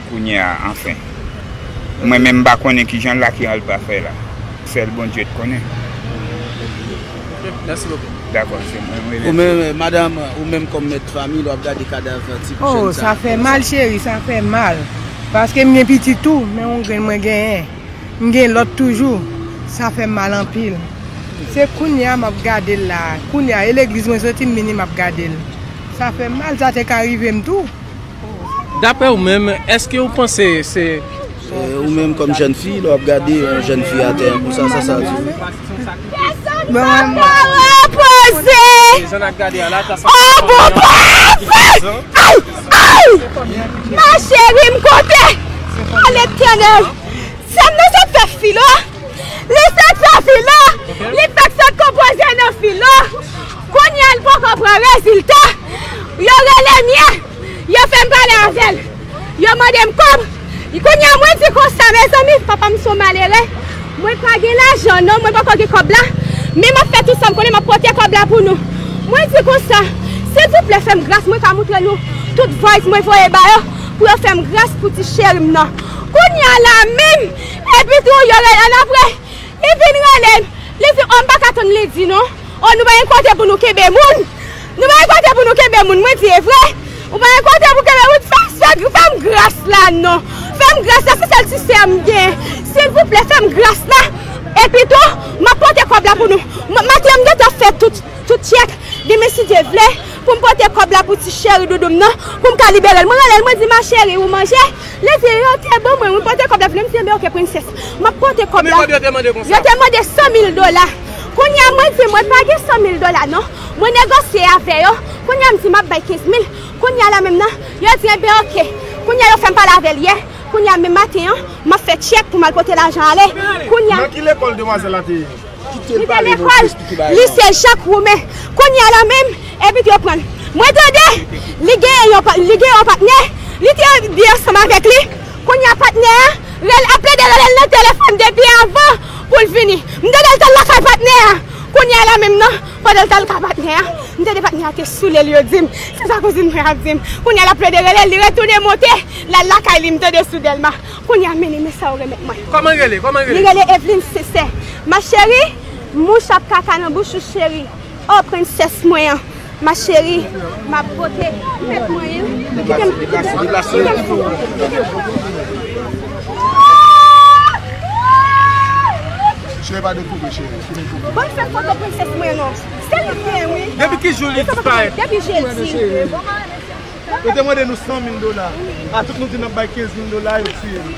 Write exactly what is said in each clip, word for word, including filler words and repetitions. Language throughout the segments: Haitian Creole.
Kounye a, anfen. Mwen menm, m pa konnen kijan l la, ki al pa fè la. Sèl Bondye t konnen. Mèsi bokou. Dakò, se mwen, mwen. Ou menm, madanm, ou menm kòm mèt fanmi, lè w ap gade kadav ti jèn sa. Oh, sa fè mal, cheri, sa fè mal. Paske m gen pitit tou, men yon grenn mwen genyen. M gen lòt toujou. Sa fè mal anpil. Se kounye a m ap gade l la. Kounye a, e legliz mwen soti, m vini, m ap gade l. Sa fè mal, sa te ka rive m tou. Daprè ou menm, èske ou panse se... Eh, ou menm kòm jèn fi, lè w ap gade yon jèn fi atè an konsa, sa sa di? Pèsonn pa ka repoze! Oh, bon, pa fè! Ay! Ay! Ma cheri, m kote? Oh, Letènèl! Sè m nan sot fè filo. Li sot fè filo. Li fèk sot konpoze nan filo. Kounye a, l poko pran rezilta. Yo rele m ye. Yo fè m pale avè l. Yo mande m kòb. Kounye a, mwen di konsa, mezanmi, papa m se yon malere. Mwen pa gen lajan, non, mwen poko gen kòb la. Men m ap fè tout sa m konnen, m ap pote kòb la pou nou. Mwen di konsa, silvouplè, fè m gras, mwen ka moutre nou tout voice mwen voye ba yo, pou yo fè m gras pou ti cheri m nan. Kounye a la menm, epi tou, yo rele l apre. Li vin rele m. Li di, "Oh, m pa ka tann," li di, "non. Oh, nou pa gen kote pou nou kenbe moun. Nou pa gen kote pou nou kenbe moun." Mwen di, "E vre? Ou pa gen kote pou kenbe moun? Fè, fè, fè m gras la, non. Fè m gras la, se sèl ti sè m gen. Silvouplè, fè m gras la. Epi tou, m ap pote kòb la pou nou." M-, maten an, m gentan fè tout, tout tchèk. Demen, si Dye vle, pou m pote kòb la pou ti cheri doudou m nan, pou m ka libere l. Mwen rele l, mwen di, "Ma cheri, ou manje?" Li di, "Yo te ban mwen, wi, pote kòb la vini." M di, "Enben, oke, prensès. M ap pote kòb la." Konbyen kòb yo te mande konsa? Yo te mande san mil dola. Kounye a, mwen di, "Mwen pa gen san mil dola, non." Mwen negosye avè yo. Kounye a, m di, "M ap bay kenz mil." Kounye a la menm nan, yo di, "Enben, oke." Kounye a, yo fè m pale avè l yè. Kounye a, menm maten an, m ap fè tchèk pou m al pote lajan ale. Kounye a... Nan ki lekòl demwazèl la te ye? Li te lekòl lise Jak Woumen. Kounye a la menm, epi yo pran l. Mwen tande, li gen yon pa-, li gen yon patnè, li te byen ansanm avèk li. Kounye a patnè a, rel-, ap plede rele l nan telefòn depi avan pou l vini. M tande l t al lakay patnè a. Kounye a la menm nan, pandan l t al lakay patnè a, m tande patnè a te soule l, yo di m. Se sa kouzin mwen ap di m. Kounye a l ap plede rele l, li retounen monte, l al lakay li, m tande sou Dèlma. Kounye a, men nimewo sa yo remèt mwen. Kòman rele? Kòman rele? Li rele Evelyne Sincère. Ma chérie, mouch ap kaka nan bouch ou, cheri. Oh, prensès mwen an. Ma chérie, m ap pote tèt mwen an. Kite m, kite m, kite m. Cheri, pa dekouvri, cheri. Ban m fè foto prensès mwen an, non. Se li k gen, wi. Depi ki jou li disparèt? Depi jedi. Yo te mande nou san mil dola. A tout nou di n ap bay kenz mil dola, yo tiye nou.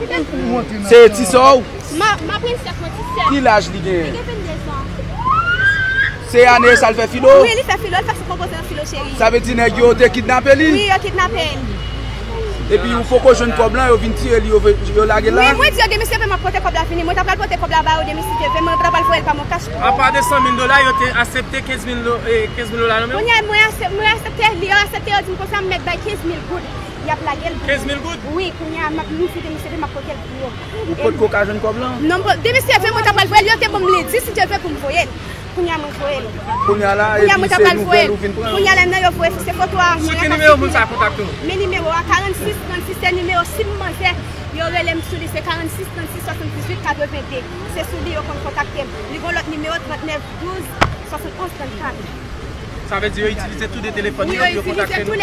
Se ti sè w? Ma, ma prensès, mwen ti sè. Ki laj li genyen? Li gen venndezan. Se ane sa l fè filo? Wi, li fè filo, li fè sou konpoze nan filo, cheri. Sa vle di nèg yo te kidnape li? Wi, yo kidnape l. Epi ou poko jwenn kòb lan, yo vin tiye li, yo ve-, yo lage l la? Wi, mwen di yo demisye, m ap pote kòb la vini. Mwen ta pral pote kòb la ba yo, demisye te vle, mwen ta pral voye l pa Moncash pou yo. Apa de san mil dola, yo te aksepte kenz mil do-, eh, kenz mil dola nan men w? Kounye a, mwen aksep-, mwen aksepte, li yo aksepte, yo di m konsa, m mèt bay kenz mil goud. Y ap lage l. Kenz mil goud? Wi, kounye a, m ap, m di demisye vle, m ap pote l pou yo. Ou potko ka jwenn kòb lan? Non, bon, demisye vle, mwen ta pral voye l, yo te ban m lendi, si Dye vle, pou m voye l. Kounye a mwen voye l. Kounye a la, kounye a mwen ta pral voye l. Kounye a la, nan yo voye se foto a mwen. Sou ki nimewo moun sa kontakte w? Men nimewo a, karannsis trannsis, se nimewo sim manzè. Yo rele m sou li, se karannsis trannsis swasanndizuit katrevenn de. Se sou li yo konn kontakte m. Li gon lòt nimewo, trannèf douz swasannonz trannkat. Sa vle di yo itilize tou de telefòn yo pou yo kontakte nou,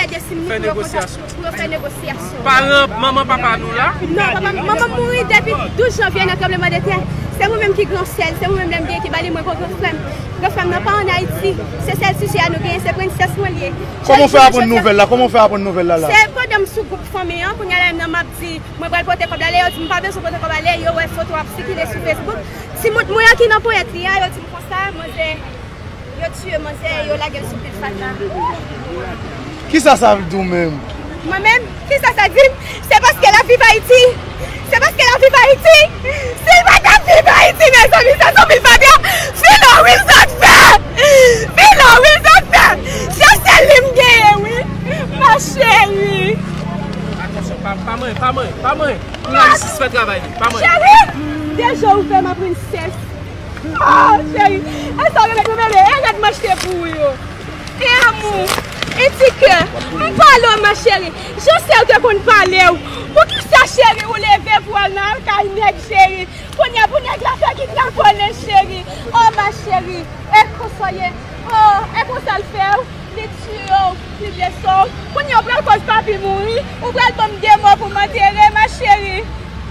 fè negosyasyon. Pou yo fè negosyasyon. Paran, manman, papa nou la? Non, papa, manman m mouri depi douz janvye nan tranblemanntè. Se mwen menm ki gran sè l, se mwen menm lè m gen ki ba li, mwen gon gran frè m. Gran frè m nan pa ann Ayiti. Se sèl ti sè a nou genyen, se prensès mwen l ye. Kòman w fè aprann nouvèl la? Kòman w fè aprann nouvèl la la? Se pandan m sou gwoup fanmi an, kounye a la menm nan m ap di, mwen pral pote kòb la, lè yo di m pa bezwen pote kòb la, lè yo wè foto ap sikile sou Facebook. Timoun mwen an ki nan ponyèt li a, yo di m konsa, manzè, yo tiye manzè, yo lage l sou pil fatra. Kisa sa vle di w menm? Mwen menm? Kisa sa di m? Se paske l ap viv Ayiti. Se paske l ap viv Ayiti. Si l pa t ap viv Ayiti, mezanmi, se sou pil fatra. Filo, wi, sa k fè. Filo, wi, sa k fè. Se sèl li m genyen, wi. Ma chérie. Atansyon, pa, pa manyen, pa manyen, pa manyen. Pou laji jis fè travay li, pa manyen. Cheri, deja ouvè ma princesse. Oh, cheri, e sa w remèt mwen, bebe, e rad m achte pou ou yo. E amou. Ti kè, m pale w, ma cheri. Jan sè w te konn pale w. Poukisa, cheri, ou leve pou w al nan kay nèg, cheri? Kounye a pou nèg la fè ki draponnen, cheri. Oh, ma cheri. E konsa w ye. Oh, e konsa l fè w. Li tiye w, li blese w. Kounye a ou pral koz papi mouri. Ou pral ban m de mò pou m antere, ma cheri.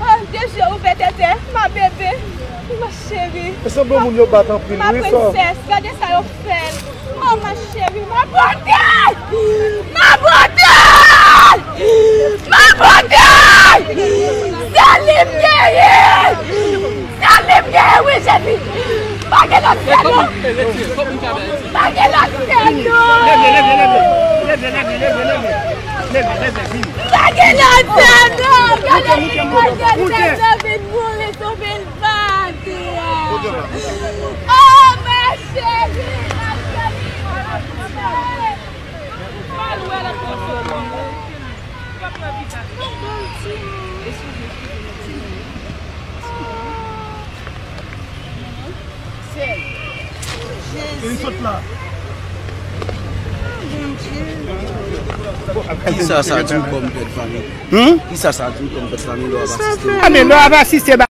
Oh, de je ouvè tètè, ma bebe. Ma cheri. E sanble moun yo bat anpil, wi, sa. Ma princesse, gade sa yo fè l. Oh, ma chérie, ma beauté! Ma beauté! Ma beauté! Sè li m ye! Sè li m ye, wi, Jezi! Pa gen lòt sè, non! Pa gen lòt sè, non! Pa gen lòt sè, non! Gade lòt sè, non! Vin boule sou vil. Pati a. Oh, ma chérie, ma chérie, ma chérie. Mal wè la konso. Pa pran vizaj. Li sot la. Kisa sa di w kòm pè de fanmi? Hmm? Kisa sa di w kòm pè de fanmi lè w ap asiste? A, men lè w ap asiste,